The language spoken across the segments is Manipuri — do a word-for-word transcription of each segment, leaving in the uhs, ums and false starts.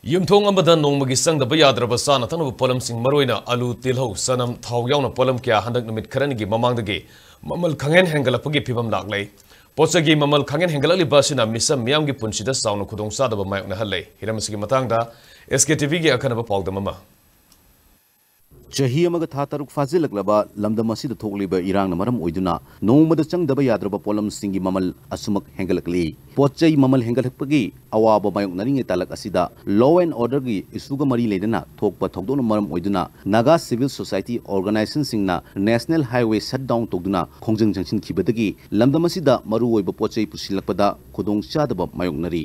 ꯌꯨꯝꯊꯣꯡ ꯑꯃꯗ ꯅꯣꯡꯃꯒꯤ ꯆꯪꯗꯕ ꯌꯥꯗ꯭ꯔꯕ ꯆꯥꯅ ꯊꯛꯅꯕ ꯄꯣꯠꯂꯝꯁꯤꯡ, ꯃꯔꯨꯑꯣꯏꯅ ꯑꯂꯨ, ꯇꯤꯜꯍꯧ, ꯆꯅꯝ, ꯊꯥꯎ ꯌꯥꯎꯅ ꯄꯣꯠꯂꯝ ꯀꯌꯥ ꯍꯟꯗꯛ ꯅꯨꯃꯤꯠ ꯈꯔꯅꯤꯒꯤ ꯃꯃꯥꯡꯗꯒꯤ ꯃꯃꯜ ꯈꯪꯍꯦꯟ ꯍꯦꯟꯒꯠꯂꯛꯄꯒꯤ ꯐꯤꯕꯝ ꯂꯥꯛꯂꯦ꯫ ꯄꯣꯠꯆꯩꯒꯤ ꯃꯃꯜ ꯈꯪꯍꯦꯟ ꯍꯦꯟꯒꯠꯂꯛꯂꯤꯕ ꯑꯁꯤꯅ ꯃꯤꯆꯝ ꯃꯤꯌꯥꯝꯒꯤ ꯄꯨꯟꯁꯤꯗ ꯆꯥꯎꯅ ꯈꯨꯗꯣꯡꯆꯥꯗꯕ ꯃꯥꯌꯣꯛꯅꯍꯜꯂꯦ꯫ ꯍꯤꯔꯝ ꯑꯁꯤꯒꯤ ꯃꯇꯥꯡꯗ ꯑꯦꯁ ꯀꯦ ꯇꯤ ꯚꯤꯒꯤ ꯑꯈꯟꯅꯕ ꯄꯥꯎꯗꯝ ꯑꯃ꯫ ꯆꯍꯤ ꯑꯃꯒ ꯊꯥ ꯇꯔꯨꯛ ꯐꯥꯖꯤꯜꯂꯛꯂꯕ ꯂꯝꯗꯝ ꯑꯁꯤꯗ ꯊꯣꯛꯂꯤꯕ ꯏꯔꯥꯡꯅ ꯃꯔꯝ ꯑꯣꯏꯗꯨꯅ ꯅꯣꯡꯃꯗ ꯆꯪꯗꯕ ꯌꯥꯗ꯭ꯔꯕ ꯄꯣꯠꯂꯝꯁꯤꯡꯒꯤ ꯃꯃꯜ ꯑꯁꯨꯃꯛ ꯍꯦꯟꯒꯠꯂꯛꯂꯤ꯫ ꯄꯣꯠ ꯆꯩ ꯃꯃꯜ ꯍꯦꯟꯒꯠꯂꯛꯄꯒꯤ ꯑꯋꯥꯕ ꯃꯥꯌꯣꯛꯅꯔꯤꯉꯩ ꯇꯥꯂꯛ ꯑꯁꯤꯗ law and orderꯒꯤ issueꯒ ꯃꯔꯤ ꯂꯩꯅꯅ ꯊꯣꯛꯄ ꯊꯧꯗꯣꯛꯅ ꯃꯔꯝ ꯑꯣꯏꯗꯨꯅ Naga Civil Society organizationꯁꯤꯡꯅ National Highway shut down ꯇꯧꯗꯨꯅ ꯈꯣꯡꯖꯪ ꯆꯪꯁꯤꯟꯈꯤꯕꯗꯒꯤ ꯂꯝꯗꯝ ꯑꯁꯤꯗ ꯃꯔꯨꯑꯣꯏꯕ ꯄꯣꯠ ꯆꯩ ꯄꯨꯁꯤꯜꯂꯛꯄꯗ ꯈꯨꯗꯣꯡꯆꯥꯗꯕ ꯃꯥꯌꯣꯛꯅꯔꯤ꯫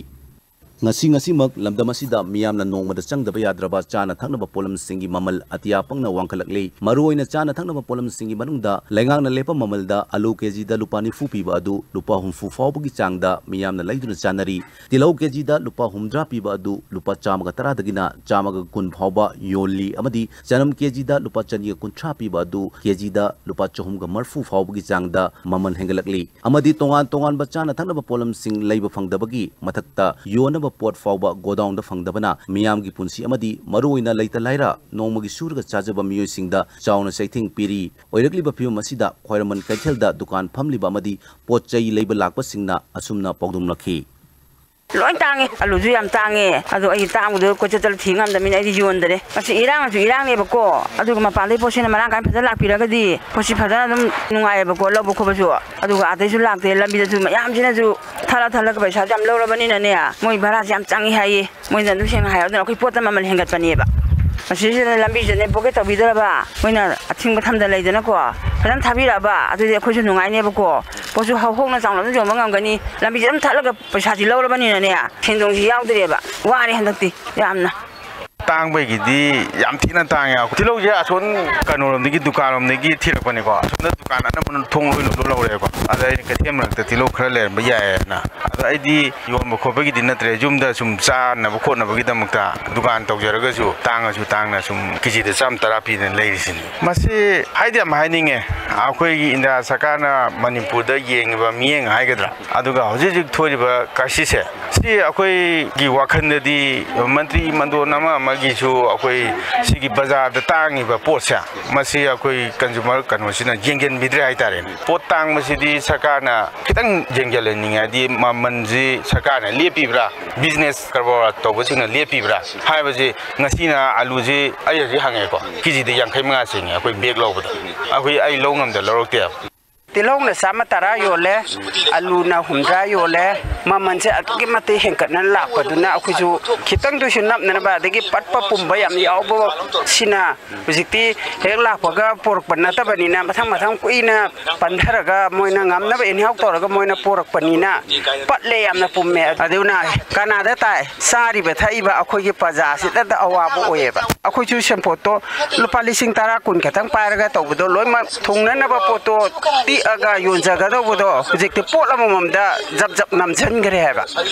ꯉꯁꯤ ꯉꯁꯤꯃꯛ ꯂꯝꯗꯝ ꯑꯁꯤꯗ ꯃꯤꯌꯥꯝꯅ ꯅꯣꯡꯃꯗ ꯆꯪꯗꯕ ꯌꯥꯗ꯭ꯔꯕ ꯆꯥꯅ ꯊꯛꯅꯕ ꯄꯣꯠꯂꯝꯁꯤꯡꯒꯤ ꯃꯃꯜ ꯑꯇꯤꯌꯥ ꯄꯪꯅ ꯋꯥꯡꯈꯠꯂꯛꯂꯤ꯫ ꯃꯔꯨꯑꯣꯏꯅ ꯆꯥꯅ ꯊꯛꯅꯕ ꯄꯣꯠꯂꯝꯁꯤꯡꯒꯤ ꯃꯅꯨꯡꯗ ꯂꯩꯉꯥꯛꯅ ꯂꯦꯞꯄ ꯃꯃꯜꯗ ꯑꯂꯨ ꯀꯦꯖꯤꯗ ꯂꯨꯄꯥ ꯅꯤꯐꯨ ꯄꯤꯕ ꯑꯗꯨ ꯂꯨꯄꯥ ꯍꯨꯝꯐꯨ ꯐꯥꯎꯕꯒꯤ ꯆꯥꯡꯗ ꯃꯤꯌꯥꯝꯅ ꯂꯩꯗꯨꯅ ꯆꯥꯅꯔꯤ꯫ ꯇꯤꯜꯍꯧ ꯀꯦꯖꯤꯗ ꯂꯨꯄꯥ ꯍꯨꯝꯗ꯭ꯔꯥ ꯄꯤꯕ ꯑꯗꯨ ꯂꯨꯄꯥ ꯆꯥꯝꯃꯒ ꯇꯔꯥꯗꯒꯤꯅ ꯆꯥꯝꯃꯒ ꯀꯨꯟ ꯐꯥꯎꯕ ꯌꯣꯜꯂꯤ ꯑꯃꯗꯤ ꯆꯅꯝ ꯀꯦꯖꯤꯗ ꯂꯨꯄꯥ ꯆꯅꯤꯒ ꯀꯨꯟꯊ꯭ꯔꯥ ꯄꯤꯕ ꯑꯗꯨ ꯀꯦꯖꯤꯗ ꯂꯨꯄꯥ ꯆꯍꯨꯝꯒ ꯃꯔꯤꯐꯨ ꯐꯥꯎꯕꯒꯤ ꯆꯥꯡꯗ ꯃꯃꯜ ꯍꯦꯟꯒꯠꯂꯛꯂꯤ꯫ ꯑꯃꯗꯤ ꯇꯣꯉꯥꯟ ꯇꯣꯉꯥꯟꯕ ꯆꯥꯅ ꯊꯛꯅꯕ ꯄꯣꯠꯂꯝꯁꯤꯡ ꯂꯩꯕ ꯐꯪꯗꯕꯒꯤ ꯃꯊꯛꯇ ꯌꯣꯟꯅꯕ ꯄꯣꯠ ꯐꯥꯎꯕ ꯒꯣꯗꯥꯎꯟꯗ ꯐꯪꯗꯕꯅ ꯃꯤꯌꯥꯝꯒꯤ ꯄꯨꯟꯁꯤ ꯑꯃꯗꯤ ꯃꯔꯨꯑꯣꯏꯅ ꯂꯩꯇ ꯂꯥꯏꯔ ꯅꯣꯡꯃꯒꯤ ꯁꯨꯔꯒ ꯆꯥꯖꯕ ꯃꯤꯑꯣꯏꯁꯤꯡꯗ ꯆꯥꯎꯅ ꯆꯩꯊꯦꯡ ꯄꯤꯔꯤ꯫ ꯑꯣꯏꯔꯛꯂꯤꯕ ꯐꯤꯕꯝ ꯑꯁꯤꯗ ꯈ꯭ꯋꯥꯏꯔꯝꯕꯟ ꯀꯩꯊꯦꯜꯗ ꯗꯨꯀꯥꯟ ꯐꯝꯂꯤꯕ ꯑꯃꯗꯤ ꯄꯣꯠ ꯆꯩ ꯂꯩꯕ ꯂꯥꯛꯄꯁꯤꯡꯅ ꯑꯁꯨꯝꯅ ꯄꯥꯎꯗꯝꯂꯛꯈꯤ꯫ ꯂꯣꯏ ꯇꯥꯡꯉꯦ, ꯑꯂꯨꯁꯨ ꯌꯥꯝ ꯇꯥꯡꯉꯦ꯫ ꯑꯗꯣ ꯑꯩ ꯇꯥꯡꯕꯗꯣ ꯀꯣꯏꯆꯠ ꯆꯠꯂ ꯊꯤ ꯉꯝꯗꯕꯅꯤꯅ ꯑꯩꯗꯤ ꯌꯣꯟꯗꯔꯦ꯫ ꯃꯁꯤ ꯏꯔꯥꯡꯅꯁꯨ ꯏꯔꯥꯡꯅꯦꯕꯀꯣ, ꯑꯗꯨꯒ ꯃꯄꯥꯟꯗꯩ ꯄꯣꯠꯁꯤꯅ ꯃꯔꯥꯡ ꯀꯥꯏꯅ ꯐꯖꯅ ꯂꯥꯛꯄꯤꯔꯒꯗꯤ ꯄꯣꯠꯁꯤ ꯐꯖꯅ ꯑꯗꯨꯝ ꯅꯨꯡꯉꯥꯏꯌꯦꯕꯀꯣ, ꯂꯧꯕ ꯈꯣꯠꯄꯁꯨ꯫ ꯑꯗꯨꯒ ꯑꯥꯗꯩꯁꯨ ꯂꯥꯛꯇꯦ, ꯂꯝꯕꯤꯗꯁꯨ ꯃꯌꯥꯝꯁꯤꯅꯁꯨ ꯊꯠꯂ ꯊꯠꯂꯒ ꯄꯩꯁꯥꯁꯨ ꯌꯥꯝ ꯂꯧꯔꯕꯅꯤꯅꯅꯦ, ꯃꯣꯏ ꯚꯔꯥꯁꯦ ꯌꯥꯝ ꯆꯪꯉꯤ ꯍꯥꯏꯌꯦ꯫ ꯃꯣꯏꯅ ꯑꯗꯨꯝ ꯁꯦꯡꯅ ꯍꯥꯏꯔꯗꯅ ꯑꯩꯈꯣꯏ ꯄꯣꯠꯇ ꯃꯃꯜ ꯍꯦꯟꯒꯠꯄꯅꯦꯕ꯫ ꯃꯁꯤꯁꯤꯗ ꯂꯝꯕꯤꯁꯤꯗꯅꯦ ꯕ꯭ꯂꯣꯀꯦꯠ ꯇꯧꯕꯤꯗ꯭ꯔꯕ, ꯃꯣꯏꯅ ꯑꯊꯤꯡꯕ ꯊꯝꯗꯅ ꯂꯩꯗꯅꯀꯣ, ꯐꯖꯅ ꯊꯥꯕꯤꯔꯛꯑꯕ ꯑꯗꯨꯗꯤ ꯑꯩꯈꯣꯏꯁꯨ ꯅꯨꯡꯉꯥꯏꯅꯦꯕꯀꯣ꯫ ꯄꯣꯠꯁꯨ ꯍꯧ-, ꯍꯣꯡꯅ ꯆꯥꯎꯅ ꯑꯗꯨꯝ ꯌꯣꯟꯕ ꯉꯝꯒꯅꯤ꯫ ꯂꯝꯕꯤꯁꯦ ꯑꯗꯨꯝ ꯊꯠꯂꯒ ꯄꯩꯁꯥꯁꯤ ꯂꯧꯔꯕꯅꯤꯅꯅꯦ, ꯁꯦꯟꯗꯣꯡꯁꯤ ꯌꯥꯎꯗ꯭ꯔꯦꯕ꯫ ꯋꯥꯔꯦ ꯍꯟꯗꯛꯇꯤ ꯌꯥꯝꯅ꯫ ꯇꯥꯡꯕꯒꯤꯗꯤ ꯌꯥꯝ ꯊꯤꯅ ꯇꯥꯡꯉꯦ꯫ ꯇꯤꯜꯍꯧꯁꯦ ꯑꯁꯣꯝ ꯀꯩꯅꯣꯔꯣꯝꯗꯒꯤ, ꯗꯨꯀꯥꯟꯔꯣꯝꯗꯒꯤ ꯊꯤꯔꯛꯄꯅꯦꯀꯣ꯫ ꯑꯁꯣꯝꯗ ꯗꯨꯀꯥꯟ ꯑꯅꯝꯕꯅ ꯊꯣꯡ ꯂꯣꯏ ꯂꯣꯜꯍꯧꯔꯦꯕ꯫ ꯑꯗ ꯑꯩꯅ ꯀꯩꯊꯦꯜ ꯃꯔꯛꯇ ꯇꯤꯜꯍꯧ ꯈꯔ ꯂꯩꯔꯝꯕ ꯌꯥꯏꯌꯦꯅ꯫ ꯑꯗ ꯑꯩꯗꯤ ꯌꯣꯟꯕ ꯈꯣꯠꯄꯒꯤꯗꯤ ꯅꯠꯇ꯭ꯔꯦ, ꯌꯨꯝꯗ ꯁꯨꯝ ꯆꯥꯅꯕ ꯈꯣꯠꯅꯕꯒꯤꯗꯃꯛꯇ ꯗꯨꯀꯥꯟ ꯇꯧꯖꯔꯒꯁꯨ ꯇꯥꯡꯉꯁꯨ ꯇꯥꯡꯅ ꯁꯨꯝ ꯀꯦꯖꯤꯗ ꯆꯥꯝꯃ ꯇꯔꯥ ꯄꯤꯗꯅ ꯂꯩꯔꯤꯁꯤꯅꯤ꯫ ꯃꯁꯤ ꯍꯥꯏꯗꯤ ꯌꯥꯝ ꯍꯥꯏꯅꯤꯡꯉꯦ, ꯑꯩꯈꯣꯏꯒꯤ ꯏꯟꯗꯤꯌꯥ ꯁꯔꯀꯥꯔꯅ ꯃꯅꯤꯄꯨꯔꯗ ꯌꯦꯡꯉꯤꯕ ꯃꯤꯠꯌꯦꯡ ꯍꯥꯏꯒꯗ꯭ꯔꯥ, ꯑꯗꯨꯒ ꯍꯧꯖꯤꯛ ꯍꯧꯖꯤꯛ ꯊꯣꯛꯏꯕ ꯀ꯭ꯔꯥꯏꯁꯤꯁꯁꯦ, ꯁꯤ ꯑꯩꯈꯣꯏꯒꯤ ꯋꯥꯈꯜꯗꯗꯤ ꯃꯟꯇ꯭ꯔꯤ ꯃꯟꯗꯣꯟ ꯑꯃ ꯑꯃꯒꯤꯁꯨ ꯑꯩꯈꯣꯏ ꯁꯤꯒꯤ ꯕꯖꯥꯔꯗ ꯇꯥꯡꯉꯤꯕ ꯄꯣꯠꯁꯦ, ꯃꯁꯤ ꯑꯩꯈꯣꯏ ꯀꯟꯖꯨꯃꯔ ꯀꯩꯅꯣꯁꯤꯅ ꯌꯦꯡꯁꯤꯟꯕꯤꯗ꯭ꯔꯦ ꯍꯥꯏꯇꯥꯔꯦꯅꯦ꯫ ꯄꯣꯠ ꯇꯥꯡꯕꯁꯤꯗꯤ ꯁꯔꯀꯥꯔꯅ ꯈꯤꯇꯪ ꯌꯦꯡꯁꯤꯜꯍꯟꯅꯤꯡꯉꯦ, ꯍꯥꯏꯗꯤ ꯃꯃꯜꯁꯤ ꯁꯔꯀꯥꯔꯅ ꯂꯦꯞꯄꯤꯕ꯭ꯔꯥ, ꯕꯤꯖꯤꯅꯦꯁ ꯀꯔꯕꯥꯔ ꯇꯧꯕꯁꯤꯡꯅ ꯂꯦꯞꯄꯤꯕ꯭ꯔꯥ ꯍꯥꯏꯕꯁꯤ꯫ ꯉꯁꯤꯅ ꯑꯂꯨꯁꯤ ꯑꯩ ꯍꯧꯖꯤꯛ ꯍꯪꯉꯦꯀꯣ, ꯀꯦꯖꯤꯗ ꯌꯥꯡꯈꯩ ꯃꯉꯥ ꯆꯤꯡꯉꯦ ꯑꯩꯈꯣꯏ ꯕꯦꯒ ꯂꯧꯕꯗ꯫ ꯑꯩꯈꯣꯏ, ꯑꯩ ꯂꯧ ꯉꯝꯗ ꯂꯧꯔꯛꯇꯦꯕ꯫ ꯇꯤꯜꯍꯧꯅ ꯆꯥꯝꯃ ꯇꯔꯥ ꯌꯣꯜꯂꯦ, ꯑꯂꯨꯅ ꯍꯨꯝꯗ꯭ꯔꯥ ꯌꯣꯜꯂꯦ꯫ ꯃꯃꯜꯁꯦ ꯑꯗꯨꯛꯀꯤ ꯃꯇꯤꯛ ꯍꯦꯟꯀꯠꯅ ꯂꯥꯛꯄꯗꯨꯅ ꯑꯩꯈꯣꯏꯁꯨ ꯈꯤꯇꯪꯗꯨꯁꯨ ꯅꯞꯅꯅꯕ, ꯑꯗꯒꯤ ꯄꯠꯄ ꯄꯨꯝꯕ ꯌꯥꯝ ꯌꯥꯎꯕ ꯁꯤꯅ ꯍꯧꯖꯤꯛꯇꯤ ꯍꯦꯛ ꯂꯥꯛꯄꯒ ꯄꯣꯔꯛꯄ ꯅꯠꯇꯕꯅꯤꯅ, ꯃꯊꯪ ꯃꯊꯪ ꯀꯨꯏꯅ ꯄꯟꯊꯔꯒ ꯃꯣꯏꯅ ꯉꯝꯅꯕ ꯑꯦꯅꯤꯍꯥꯎ ꯇꯧꯔꯒ ꯃꯣꯏꯅ ꯄꯣꯔꯛꯄꯅꯤꯅ ꯄꯠꯂꯦ, ꯌꯥꯝꯅ ꯄꯨꯝꯃꯦ꯫ ꯑꯗꯨꯅ ꯀꯅꯥꯗ ꯇꯥꯏ? ꯆꯥꯔꯤꯕ ꯊꯛꯏꯕ ꯑꯩꯈꯣꯏꯒꯤ ꯄ꯭ꯔꯖꯥꯁꯤꯗ ꯑꯋꯥꯕ ꯑꯣꯏꯌꯦꯕ꯫ ꯑꯩꯈꯣꯏꯁꯨ ꯁꯦꯟꯄꯣꯠꯇꯣ ꯂꯨꯄꯥ ꯂꯤꯁꯤꯡ ꯇꯔꯥ, ꯀꯨꯟ ꯈꯛꯇꯪ ꯄꯥꯏꯔꯒ ꯇꯧꯕꯗꯣ, ꯂꯣꯏꯅꯃꯛ ꯊꯨꯡꯅꯅꯕ ꯄꯣꯠꯇꯣ ꯇꯤꯛꯑꯒ ꯌꯣꯟꯖꯒꯗꯧꯕꯗꯣ ꯍꯧꯖꯤꯛꯇꯤ ꯄꯣꯠ ꯑꯃꯃꯝꯗ ꯖꯞ ꯖꯞ ꯅꯝꯁꯤꯟꯈ꯭ꯔꯦ ꯍꯥꯏꯕ꯫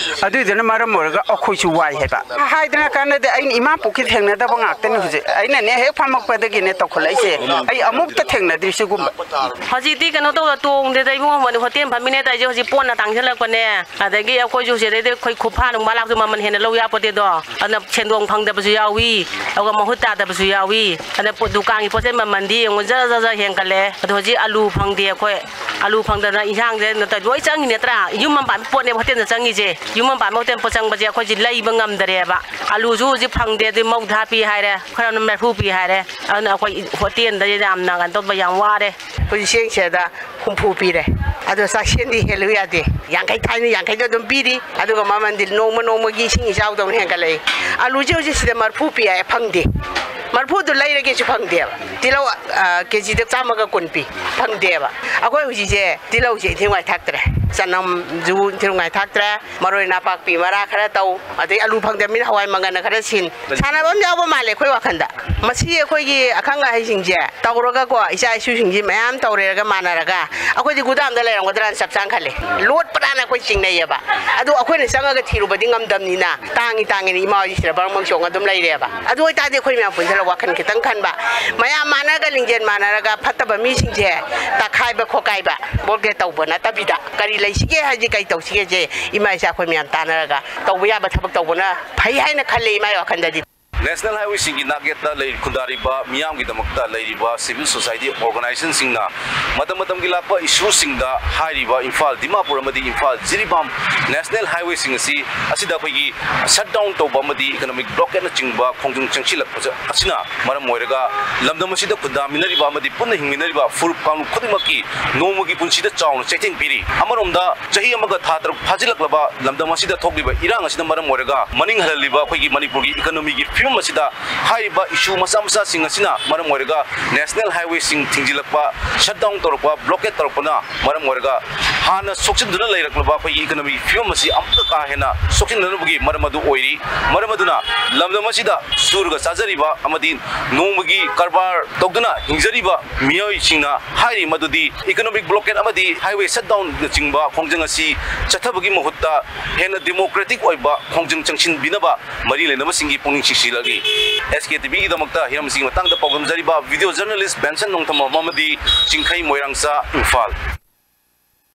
ꯑꯗꯨꯏꯗꯨꯅ ꯃꯔꯝ ꯑꯣꯏꯔꯒ ꯑꯩꯈꯣꯏꯁꯨ ꯋꯥꯏ ꯍꯥꯏꯕ꯫ ꯍꯥꯏꯗꯅ ꯀꯥꯟꯅꯗꯦ, ꯑꯩꯅ ꯏꯃꯥ ꯄꯣꯛꯀꯤ ꯊꯦꯡꯅꯗꯕ ꯉꯥꯛꯇꯅꯤ꯫ ꯍꯧꯖꯤꯛ ꯑꯩꯅꯅꯦ ꯍꯦꯛ ꯐꯝꯃꯛꯄꯗꯒꯤꯅꯦ ꯇꯧꯈꯠꯂꯛꯏꯁꯦ, ꯑꯩ ꯑꯃꯨꯛꯇ ꯊꯦꯡꯅꯗ꯭ꯔꯤ ꯁꯤꯒꯨꯝꯕ꯫ ꯍꯧꯖꯤꯛꯇꯤ ꯀꯩꯅꯣ ꯇꯧꯔ ꯇꯣꯡꯗꯦꯗ ꯏꯕꯨꯡꯉꯣ, ꯍꯣꯇꯦꯜ ꯐꯝꯃꯤꯅꯦ ꯇꯧꯔꯤꯁꯦ꯫ ꯍꯧꯖꯤꯛ ꯄꯣꯠꯅ ꯇꯥꯡꯁꯤꯜꯂꯛꯄꯅꯦ, ꯑꯗꯒꯤ ꯑꯩꯈꯣꯏꯁꯨ ꯁꯤꯗꯩꯗ ꯑꯩꯈꯣꯏ ꯈꯨꯐꯥ ꯅꯨꯡꯕꯥ ꯂꯥꯛꯁꯨ ꯃꯃꯜ ꯍꯦꯟꯅ ꯂꯧ ꯌꯥꯄꯣꯠꯇꯦꯗꯣ꯫ ꯑꯗꯨꯅ ꯁꯦꯟꯗꯣꯡ ꯐꯪꯗꯕꯁꯨ ꯌꯥꯎꯏ, ꯑꯗꯨꯒ ꯃꯍꯨꯠ ꯇꯥꯗꯕꯁꯨ ꯌꯥꯎꯏ꯫ ꯑꯗꯨꯅ ꯄꯣꯠ, ꯗꯨꯀꯥꯟꯒꯤ ꯄꯣꯠ ꯆꯩ ꯃꯃꯜꯗꯤ ꯌꯦꯡꯉꯨ, ꯖꯔ ꯖꯔ ꯖꯔ ꯍꯦꯟꯒꯠꯂꯦ꯫ ꯑꯗꯣ ꯍꯧꯖꯤꯛ ꯑꯂꯨ ꯐꯪꯗꯦ ꯑꯩꯈꯣꯏ꯫ ꯑꯂꯨ ꯐꯪꯗꯅ ꯏꯟꯁꯥꯡꯁꯦ ꯅꯠꯇ ꯂꯣꯏ ꯆꯪꯉꯤꯅꯦ ꯅꯠꯇ꯭ꯔꯥ? ꯌꯨꯝ ꯑꯃ ꯄꯥꯟꯕ ꯄꯣꯠꯅꯦꯕ ꯍꯣꯇꯦꯜꯗ ꯆꯪꯉꯤꯁꯦ꯫ ꯌꯨꯝ ꯑꯃ ꯄꯥꯟꯕ ꯍꯣꯇꯦꯜ ꯄꯣꯠ ꯆꯪꯕꯁꯦ ꯑꯩꯈꯣꯏꯁꯦ ꯂꯩꯕ ꯉꯝꯗꯔꯦꯕ꯫ ꯑꯂꯨꯁꯨ ꯍꯧꯖꯤꯛ ꯐꯪꯗꯦ, ꯑꯗꯨ ꯃꯧꯗ꯭ꯔꯥ ꯄꯤ ꯍꯥꯏꯔꯦ, ꯈꯔꯅ ꯃꯔꯤꯐꯨ ꯄꯤ ꯍꯥꯏꯔꯦ꯫ ꯑꯗꯨꯅ ꯑꯩꯈꯣꯏ ꯍꯣꯇꯦꯜꯗ ꯌꯥꯝꯅ ꯀꯩꯅꯣ ꯇꯧꯕ ꯌꯥꯝ ꯋꯥꯔꯦ꯫ ꯑꯩꯈꯣꯏ ꯆꯦꯡꯁꯦꯗ ꯍꯨꯝꯐꯨ ꯄꯤꯔꯦ꯫ ꯑꯗꯣ ꯆꯥꯛꯁꯦꯟꯗꯤ ꯍꯦꯜꯂꯨ ꯌꯥꯗꯦ꯫ ꯌꯥꯡꯈꯩ ꯊꯥꯏꯅ ꯌꯥꯡꯈꯩꯗꯣ ꯑꯗꯨꯝ ꯄꯤꯔꯤ꯫ ꯑꯗꯨꯒ ꯃꯃꯜꯗꯤ ꯅꯣꯡꯃ ꯅꯣꯡꯃꯒꯤ ꯏꯁꯤꯡ ꯏꯆꯥꯎꯗꯧꯅ ꯍꯦꯟꯒꯠꯂꯛꯏ꯫ ꯑꯂꯨꯁꯦ ꯍꯧꯖꯤꯛ ꯁꯤꯗ ꯃꯔꯤꯐꯨ ꯄꯤ ꯍꯥꯏ, ꯐꯪꯗꯦ꯫ ꯃꯔꯤꯐꯨꯗꯨ ꯂꯩꯔꯒꯦꯁꯨ ꯐꯪꯗꯦꯕ꯫ ꯇꯤꯜꯍꯧ, ꯑ, ꯀꯦꯖꯤꯗ ꯆꯥꯝꯃꯒ ꯀꯨꯟ ꯄꯤ, ꯐꯪꯗꯦꯕ꯫ ꯑꯩꯈꯣꯏ ꯍꯧꯖꯤꯛꯁꯦ ꯇꯤꯜꯍꯧꯁꯦ ꯏꯟꯊꯤ ꯅꯨꯡꯉꯥꯏ ꯊꯥꯛꯇ꯭ꯔꯦ, ꯆꯅꯝꯁꯨ ꯏꯟꯊꯤ ꯅꯨꯡꯉꯥꯏ ꯊꯥꯛꯇ꯭ꯔꯦ, ꯃꯔꯣꯏ ꯅꯥꯄꯥꯛꯄꯤ ꯃꯔꯥ ꯈꯔ ꯇꯧ, ꯑꯗꯩ ꯑꯂꯨ ꯐꯪꯗꯕꯅꯤꯅ ꯍꯋꯥꯏ ꯃꯪꯒꯟꯅ ꯈꯔ ꯁꯤꯟ꯫ ꯁꯥꯟꯅꯕ ꯑꯃ ꯌꯥꯎꯕ ꯃꯥꯜꯂꯦ ꯑꯩꯈꯣꯏ ꯋꯥꯈꯜꯗ꯫ ꯃꯁꯤ ꯑꯩꯈꯣꯏꯒꯤ ꯑꯈꯪ ꯑꯍꯩꯁꯤꯡꯁꯦ ꯇꯧꯔꯒꯀꯣ, ꯏꯆꯥ ꯏꯁꯨꯁꯤꯡꯁꯤ ꯃꯌꯥꯝ ꯇꯧꯔꯦꯔꯒ ꯃꯥꯟꯅꯔꯒ ꯑꯩꯈꯣꯏꯗꯤ ꯒꯨꯗꯥꯝꯗ ꯂꯩꯔꯝꯒꯗ꯭ꯔꯥꯅ ꯆꯞ ꯆꯥꯅ ꯈꯜꯂꯦ꯫ ꯂꯣꯠꯄ꯭ꯔꯥꯅ ꯑꯩꯈꯣꯏ ꯆꯤꯡꯅꯩꯌꯦꯕ꯫ ꯑꯗꯨ ꯑꯩꯈꯣꯏꯅ ꯆꯪꯉꯒ ꯊꯤꯔꯨꯕꯗꯤ ꯉꯝꯗꯕꯅꯤꯅ, ꯇꯥꯡꯉꯤ ꯇꯥꯡꯉꯤꯅ ꯏꯃꯥ ꯍꯣꯏꯁꯤ ꯁꯤꯗ ꯕ꯭ꯔꯪ ꯕ꯭ꯔꯪ ꯆꯣꯡꯉ ꯑꯗꯨꯝ ꯂꯩꯔꯦꯕ꯫ ꯑꯗꯨ ꯑꯣꯏꯇꯥꯔꯗꯤ ꯑꯩꯈꯣꯏ ꯃꯌꯥꯝ ꯄꯨꯟꯁꯤꯜꯂꯒ ꯋꯥꯈꯜ ꯈꯤꯇꯪ ꯈꯟꯕ, ꯃꯌꯥꯝ ꯃꯥꯟꯅꯔꯒ, ꯂꯤꯡꯖꯦꯜ ꯃꯥꯟꯅꯔꯒ, ꯐꯠꯇꯕ ꯃꯤꯁꯤꯡꯁꯦ ꯇꯛꯈꯥꯏꯕ ꯈꯣꯠꯀꯥꯏꯕ, ꯕꯣꯜꯒꯦ ꯇꯧꯕ ꯅꯠꯇꯕꯤꯗ, ꯀꯔꯤ ꯂꯩꯁꯤꯒꯦ ꯍꯥꯏꯁꯦ, ꯀꯔꯤ ꯇꯧꯁꯤꯒꯦꯁꯦ, ꯏꯃꯥ ꯏꯆꯥ ꯑꯩꯈꯣꯏ ꯃꯌꯥꯝ ꯇꯥꯟꯅꯔꯒ ꯇꯧꯕ ꯌꯥꯕ ꯊꯕꯛ ꯇꯧꯕꯅ ꯐꯩ ꯍꯥꯏꯅ ꯈꯜꯂꯦ, ꯏꯃꯥꯒꯤ ꯋꯥꯈꯜꯗꯗꯤ꯫ National Highway ꯁꯤꯡꯒꯤ ꯅꯥꯛꯌꯦꯠꯇ ꯂꯩ-, ꯈꯨꯟꯗꯥꯔꯤꯕ ꯃꯤꯌꯥꯝꯒꯤꯗꯃꯛꯇ ꯂꯩꯔꯤꯕ civil society organization ꯁꯤꯡꯅ ꯃꯇꯝ ꯃꯇꯝꯒꯤ ꯂꯥꯛꯄ issue ꯁꯤꯡꯗ ꯍꯥꯏꯔꯤꯕ ꯏꯝꯐꯥꯜ, ꯗꯤꯃꯥꯄꯨꯔ ꯑꯃꯗꯤ ꯏꯝꯐꯥꯜ ꯖꯤꯔꯤꯕꯥꯝ National Highway ꯁꯤꯡ ꯑꯁꯤ, ꯑꯁꯤꯗ ꯑꯩꯈꯣꯏꯒꯤ shutdown ꯇꯧꯕ ꯑꯃꯗꯤ economic blockade ꯅꯆꯤꯡꯕ ꯈꯣꯡꯖꯪ ꯆꯪꯁꯤꯜꯂꯛꯄ ꯑꯁꯤꯅ ꯃꯔꯝ ꯑꯣꯏꯔꯒ ꯂꯝꯗꯝ ꯑꯁꯤꯗ ꯈꯨꯟꯗꯥꯃꯤꯟꯅꯔꯤꯕ ꯑꯃꯗꯤ ꯄꯨꯟꯅ ꯍꯤꯡꯃꯤꯟꯅꯔꯤꯕ ꯐꯨꯔꯨꯞ ꯀꯥꯡꯂꯨꯞ ꯈꯨꯗꯤꯡꯃꯛꯀꯤ ꯅꯣꯡꯃꯒꯤ ꯄꯨꯟꯁꯤꯗ ꯆꯥꯎꯅ ꯆꯩꯊꯦꯡ ꯄꯤꯔꯤ꯫ ꯑꯃꯔꯣꯝꯗ, ꯆꯍꯤ ꯑꯃꯒ ꯊꯥ ꯇꯔꯨꯛ ꯐꯥꯖꯤꯜꯂꯛꯂꯕ ꯂꯝꯗꯝ ꯑꯁꯤꯗ ꯊꯣꯛꯂꯤꯕ ꯏꯔꯥꯡ ꯑꯁꯤꯅ ꯃꯔꯝ ꯑꯣꯏꯔꯒ ꯃꯅꯤꯡ ꯍꯜꯍꯜꯂꯤꯕ ꯑꯩꯈꯣꯏꯒꯤ ꯃꯅꯤꯄꯨꯔꯒꯤ economy ꯒꯤ ꯐꯤꯕꯝ ꯑꯁꯤꯗ ꯍꯥꯏꯔꯤꯕ issue ꯃꯆꯥ ꯃꯆꯥꯁꯤꯡ ꯑꯁꯤꯅ ꯃꯔꯝ ꯑꯣꯏꯔꯒ National Highway ꯁꯤꯡ ꯊꯤꯡꯖꯤꯜꯂꯛꯄ, shutdown ꯇꯧꯔꯛꯄ, blockade ꯇꯧꯔꯛꯄꯅ ꯃꯔꯝ ꯑꯣꯏꯔꯒ ꯍꯥꯟꯅ ꯁꯣꯛꯆꯤꯟꯗꯨꯅ ꯂꯩꯔꯛꯂꯕ ꯑꯩꯈꯣꯏꯒꯤ economy ꯒꯤ ꯐꯤꯕꯝ ꯑꯁꯤ ꯑꯃꯨꯛꯀ ꯀꯥ ꯍꯦꯟꯅ ꯁꯣꯛꯆꯤꯟꯅꯅꯕꯒꯤ ꯃꯔꯝ ꯑꯗꯨ ꯑꯣꯏꯔꯤ꯫ ꯃꯔꯝ ꯑꯗꯨꯅ ꯂꯝꯗꯝ ꯑꯁꯤꯗ ꯁꯨꯔꯒ ꯆꯥꯖꯔꯤꯕ ꯑꯃꯗꯤ ꯅꯣꯡꯃꯒꯤ ꯀꯔꯕꯥꯔ ꯇꯧꯗꯨꯅ ꯍꯤꯡꯖꯔꯤꯕ ꯃꯤꯑꯣꯏꯁꯤꯡꯅ ꯍꯥꯏꯔꯤ ꯃꯗꯨꯗꯤ economic blockade ꯑꯃꯗꯤ highway shutdown ꯅꯆꯤꯡꯕ ꯈꯣꯡꯖꯪ ꯑꯁꯤ ꯆꯠꯊꯕꯒꯤ ꯃꯍꯨꯠꯇ ꯍꯦꯟꯅ democratic ꯑꯣꯏꯕ ꯈꯣꯡꯖꯪ ꯆꯪꯁꯤꯟꯕꯤꯅꯕ ꯃꯔꯤ ꯂꯩꯅꯕꯁꯤꯡꯒꯤ ꯄꯨꯛꯅꯤꯡ ꯆꯤꯡꯁꯤꯜꯂꯛꯂꯤ꯫ ꯑꯦꯁ ꯀꯦ ꯇꯤ ꯚꯤ ꯒꯤꯗꯃꯛꯇ ꯍꯤꯔꯝꯁꯤꯒꯤ ꯃꯇꯥꯡꯗ ꯄꯥꯎꯗꯝꯖꯔꯤꯕ video journalist ꯕꯦꯟꯁꯟ ꯅꯣꯡꯊꯝꯕꯝ ꯑꯃꯗꯤ ꯆꯤꯡꯈꯩ ꯃꯣꯏꯔꯥꯡꯆꯥ, ꯏꯝꯐꯥꯜ꯫